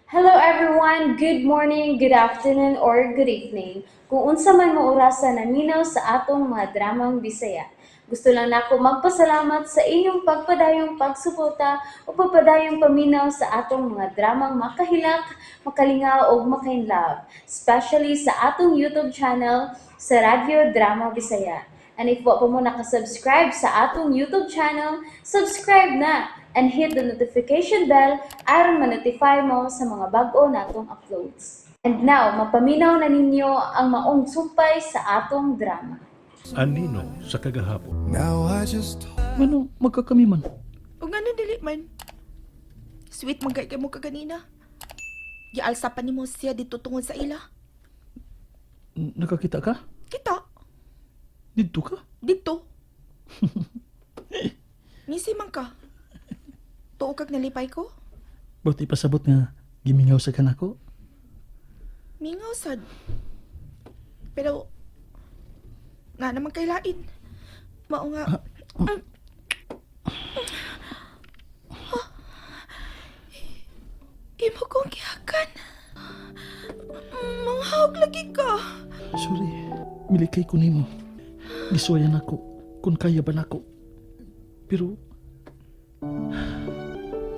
Hello everyone! Good morning, good afternoon, or good evening. Kung unsa man mo orasa naminaw sa atong mga dramang Bisaya. Gusto lang nako magpasalamat sa inyong pagpadayong pagsuporta o pagpadayong paminaw sa atong mga dramang makahilak, makalingaw ug makainlove, especially sa atong YouTube channel sa Radyo Drama Bisaya. And if wa pa mo nakasubscribe sa atong YouTube channel, subscribe na and hit the notification bell aron ma-notify mo sa mga bag-o natong uploads. And now, mapaminaw na ninyo ang maong sumpay sa atong drama. Anino sa kagahapon. Now I just Ano, magkakami man. O nga na dili man. Sweet man kay mo kaganina. Gialsa pa nimo siya dito tungod sa ila. Nakakita ka? Kita, Dito ka? dito. Ngisi man ka. Tuo kag nalipay ko? Buti pasabot nga gimingaw sa kanako. Mingaw sad. Pero nga naman kay lain. Mao nga. Ah. Ah. Imo kong gihakan. Manghawag lagi ka. Sorry, milikay ko nimo. Gisuwayan ako kung kaya ba nako. Pero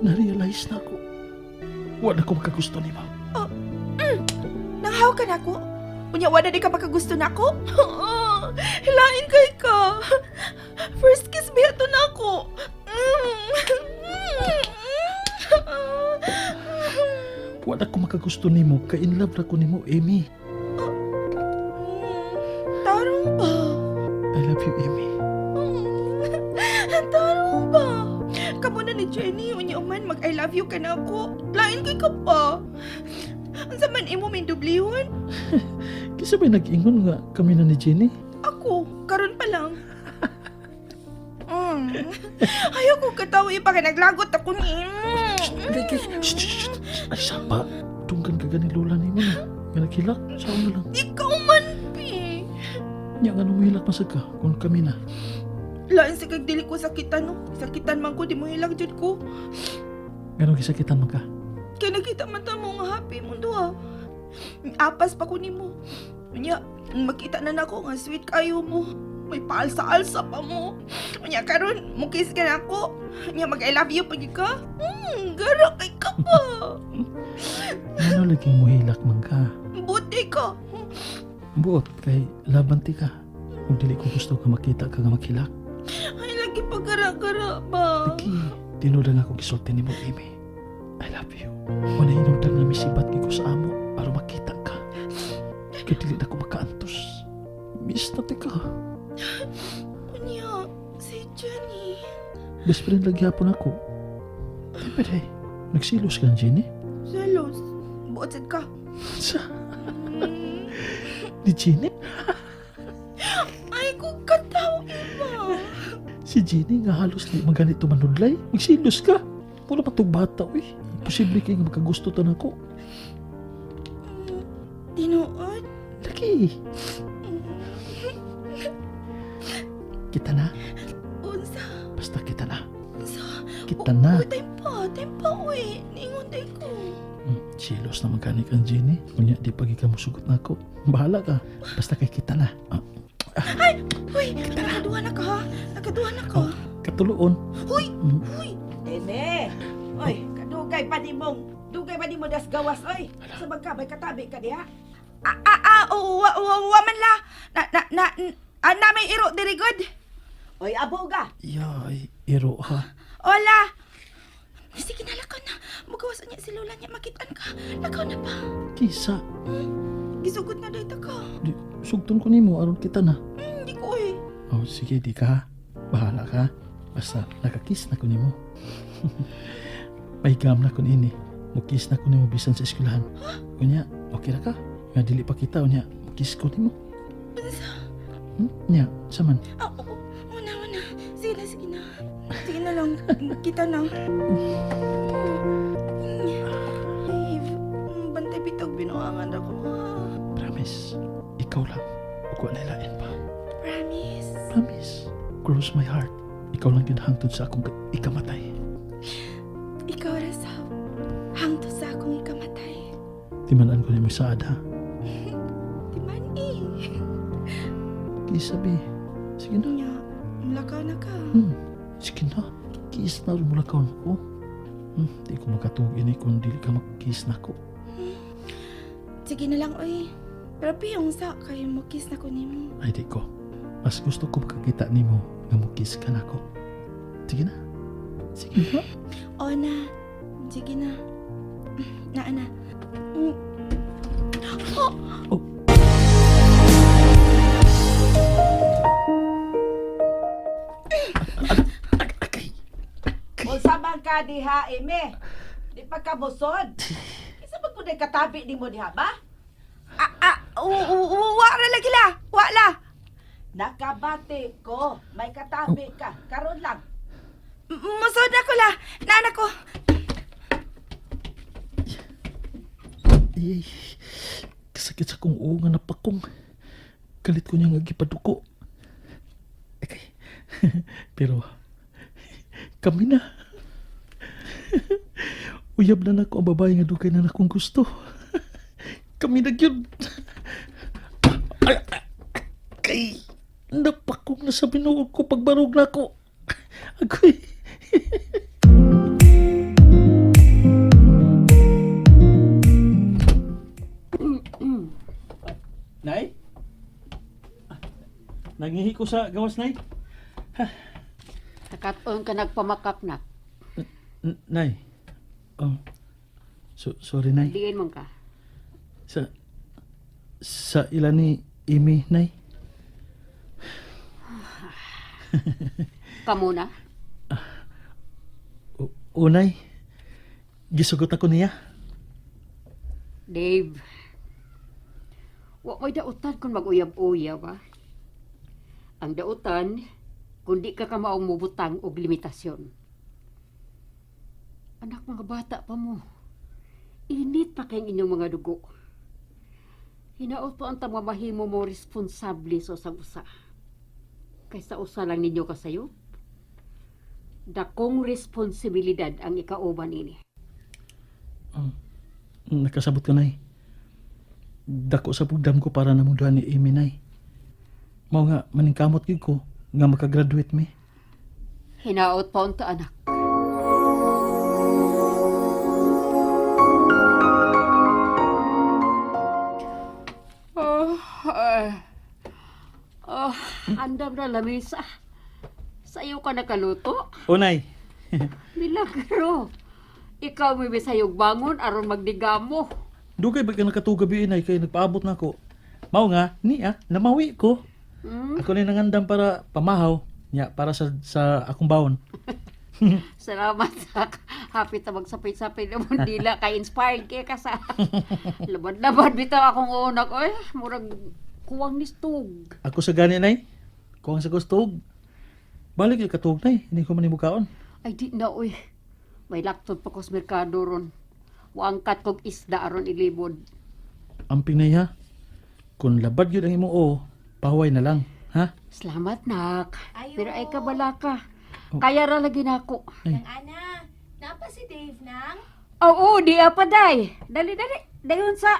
na-realize na ako. Wala ko makagusto nimo. Nanghaw ka nako? Unya wala di ka makagusto nako? Hilain kay ka. First kiss ba to nako? Wala ko makagusto nimo kay in love ra ko nimo, Amy. Tarong ba? I love you, Amy. Tarong ba? Kamo na ni Jenny, unya man mag I love you ka na ako. Lain kay ka pa. Unsa man imo mindublihon? Kisa ba'y nag-ingon nga kami na ni Jenny? Ako, karon pa lang. Ayaw ko katawa pa kay naglagot ako ni. Shh, shh, shh. Ay, sapa. Tunggan ka gani lola nimo na. Nga naghilak, sao na lang. Ikaw man, pi. Nya nga nung hilak masag ka kung kami na. Lain sa kag dili ko sakitan, no. Sakitan man ko, di mo hilak jud ko. Ganong gisakitan man ka. Kay nakita man ta mo nga happy mo duha. Apas pa ko nimo. Unya, makita na nako nga sweet kayo mo. May paalsa-alsa pa mo. Unya karon, mo kiss ka na ako. Unya mag I love you pa gyud ka. Gara kay ka pa. Ano lagi muhilak man ka? Buti ka. Buot kay laban ti ka. Kung dili ko gusto ka makita ka nga maghilak. Ay, lagi pa gara-gara ba? Lagi, tinuod nga akong gisulti nimo, Amy. I love you. Wala hinungdan nga misibat ko sa amo aron makita ka. Kay dili na ko makaantos. Miss na ti ka. Unya, si Jenny. Best friend lagi hapon ako. Di ba day? Nagsilos ka Jenny? Zelos. Buot sad ka. Sa? Ni Jenny? Ay, kung kataw iba. Si Jenny nga halos di maganito manudlay. Magsilos ka. Wala pa tong bata, uy. Imposible kay nga makagusto ta nako. Tinuod. Lagi. Kita na. Unsa? Basta kita na. Unsa? Kita na. Uy, time pa. Time pa, uy. Ningon day ko. Silos naman kani kang Jenny. Kunya, di pagi ka musugot na ako. Bahala ka. Basta kay kita na. Ah, Uy, nakaduha na ka, ha? Nakaduha na ka. Oh. Katuluon. Uy! Uy! Nene! Oy, kadugay pa nimong. Dugay pa nimo das gawas oy. Sa magkabay katabi ka diha. Ah, ah, ah, oh, wa, wa, wa man la. Na, na, na, ah, na may iro diri good. Oy, aboga. Yay, iro ha. Hola. Sige na, lakaw na. Magawas niya si Lola niya. Makitaan ka. Lakaw na pa. Kisa, Gisugot na dito ka. di, sugton ko nimo aron kita na. Hindi ko eh. Oh, sige, di ka ha. Bahala ka. Basta nakakiss na ko nimo. Paigam na ko niini. Mukiss na ko nimo bisan sa eskwelahan. Unya, okay ra ka? Nga dili pa kita unya, mukiss ko nimo. Nya, saman. Ah, oo. Una, una. Sige na, sige na. Sige na lang. Kita na. Eve, bantay bitog binuangan ako. Promise, ikaw lang. Ug wa lain pa. Promise. Promise. Cross my heart. Ikaw lang gyud hangtod sa akong ikamatay. Ikaw ra sab. Hangtod sa akong ikamatay. Timan-an ko nimo saad ha. Timan eh. Kiss sabi. Sige na. Nya, mulakaw na ka. Sige na. Kiss na rin mula kaon ko. Di ko makatug ini kung dili ka mag-kiss na ko. Sige na lang, oy. Pero piyong sa kay mo kiss na ko nimo. Ay, di ko. Mas gusto ko makakita nimo nga mo kiss ka na ko. Sige na. Sige na. O na. Sige na. Na, na. Oh. Agay. Unsa man ka diha, Eme? Di pa ka busod? Kinsa man kuday katabi nimo diha ba? Ah, ah, wa ra lagi la. Wa la. Nakabati ko, may katabi ka. Karon lang. Musod na ko la. Naana ko. Ay, kasakit sa kong uo nga napakong. Kalit ko niya nga gipaduko. Okay. Pero, kami na. Uyab na nako ang babae nga dugay na nakong gusto. Kami na gyud. Ay, ay, kay, napakong na sa binuog ko pagbarog na ako. Agoy. Nay? Nangihi ko sa gawas, Nay. Nakatuon ka nagpamakap na. Nay. Oh. So, sorry, Nay. Diin man ka. Sa ila ni Amy, Nay. Kamo na. O, Nay. Gisugot ako niya. Dave. Wa may dautan kung mag-uyab-uyab ah. Ang dautan, kung di ka kamaong mubutang og limitasyon. Anak, mga bata pa mo. Init pa kayong inyong mga dugo. Hinaot pa ang tamamahimo mo responsable sa usang usa. Kaysa usa lang ninyo kasayo. Dakong responsibilidad ang ikauban ini. Nakasabot ka, Nay. Dako sa pugdam ko para namuduhan ni Amy, Nay. Mao nga, maningkamot gyud ko nga makagraduate mi. Hinaot pa unta anak. Oh, ah. Oh, andam na lamisa. Sa iyo ka nakaluto? O, Nay. Milagro. Ikaw may bisayog bangon aron magdigamo. Dugay ba ka nakatugabi, Nay, kay nagpaabot na ako. Mao nga, niya, namawi ko. Ako na nangandam para pamahaw. Nya, para sa akong bawon. Salamat sa happy ta magsapit-sapit na mong dila kay inspired kay ka sa labad-labad bitaw akong unak oy murag kuwang nistog. Ako sa gani, Nay. Kuwang sa gustog. Balik yung katuog, Nay. Hindi ko manimukaon. Ay di na oy. May laptop pa ko sa merkado ron. Waangkat kog isda aron ilibod. Amping, Nay, ha? Kung labad yun ang imong oo, paway na lang, ha? Salamat nak. Ayo. Pero ay kabala ka. Kaya ra lagi nako. Nang ana, napa si Dave nang? Oo, di apa day. Dali dali. Dayon sa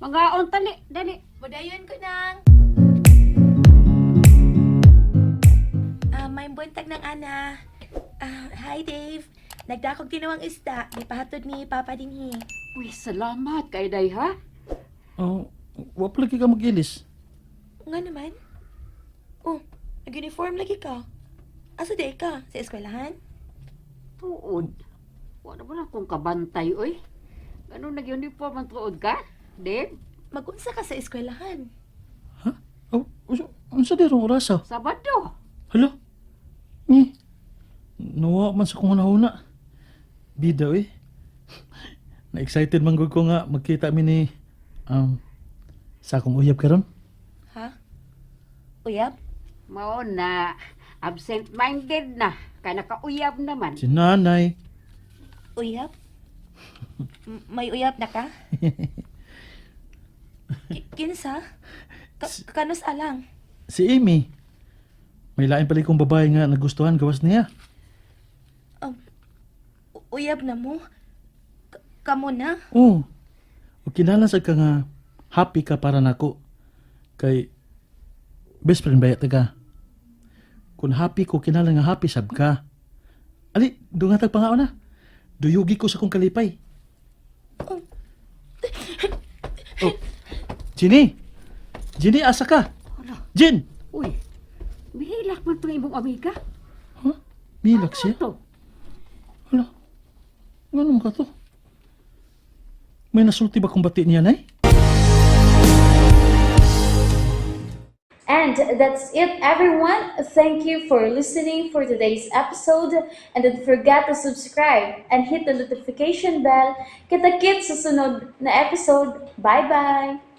mga tali, dali. Mudayon ko nang. Ah, may buntag ng ana. Ah, hi Dave. Nagdakog tinawang isda, gipahatod ni Papa dinhi. Uy, salamat kay day ha. Oh, wa pa lagi ka mag-ilis. Nga naman. Oh, nag-uniform lagi ka. Asa di ka? Sa eskwelahan? Tuod. Wala mo na akong kabantay oy. Ano nag-uniform ang tuod ka? Dave, Magunsa ka sa eskwelahan. Ha? Oh, unsa di rong orasa? Sabado. Hala? Ni. Nawa man sa kong hunahuna. Bida, eh. Na-excited man gud ko nga magkita mi ni sa akong uyab karon. Ha? Uyab? Mao na absent-minded na. Kay nakauyab naman. Si nanay. Uyab? May uyab na ka? Kinsa? Kanus alang? Si Amy. May lain pala kong babae nga nagustuhan gawas niya. Uyab na mo? Kamo na? Oo. O kinahanglan sad ka nga happy ka para nako. Kay best friend ba ta ka? Kung happy ko, kinahanglan nga happy sab ka. Ali, dungatag pangaon na. Duyugi ko sa kong kalipay. Oh, Ginny! Ginny, asa ka? Jin! Uy, mihilak man itong imong amiga. Huh? Milak siya? Ano to? Hala, ngano man ka to? May nasulti ba kung bati niya, Nay? And that's it, everyone. Thank you for listening for today's episode. And don't forget to subscribe and hit the notification bell. Kita-kits sa sunod na episode. Bye-bye!